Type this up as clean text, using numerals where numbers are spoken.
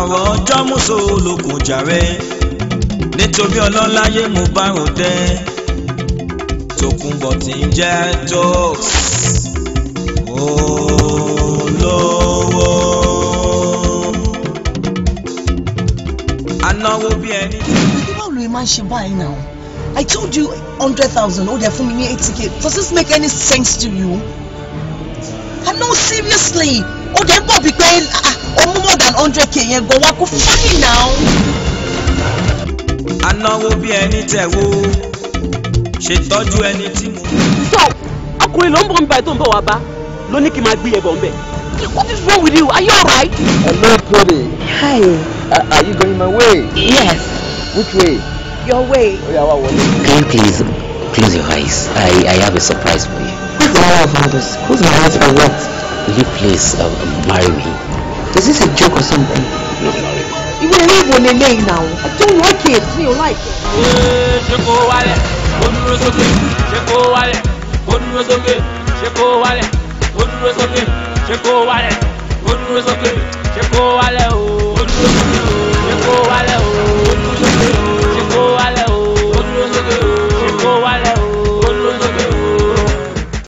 Àrò ọjọ́ mùsùn olókùn jàre, nítorí ọlọ́láyé mo bá ròde. Tòkunbọ̀ tí ń jẹ́ tóks olówó. Anáwó bí ẹni. Báwo ló máa ń ṣe báyìí náà? I told you 100,000, ó dẹ̀ fún mi ní 80K. Does this make any sense to you? I no, seriously. Ó dẹ̀ bọ̀ bí pé ó mú more than 100K yẹn gan wá, kó funny now. Anáwó bí ẹni tẹ̀wó, ṣètọ́jú ẹni tí mo. So ọkùnrin ló ń bọ̀ ń báyìí tó ń bọ̀ wá bá ló ní kí n máa gbé ẹbọ ń bẹ̀. What is wrong with you? Are you alright? Hello, Tony. Hi. Are you going my way? Yes. Which way? Your way. Oh, yeah, wa wọlé. Can you please close your eyes? I have a surprise for you. What's the matter of all this? Close my eyes for what? Will you please marry me? Is this a joke or something? No, marry me. Ìwé eré ìwò lélẹ́yìn náà. I don't like it. Mi ò like it. Ṣé kó wálẹ̀, kó dúró sókè, ṣé kó wálẹ̀, kó dúró sókè, ṣé kó wálẹ̀, kó dúró sókè, ṣé kó wálẹ̀, kó dúró sókè, ṣé kó wálẹ̀ o.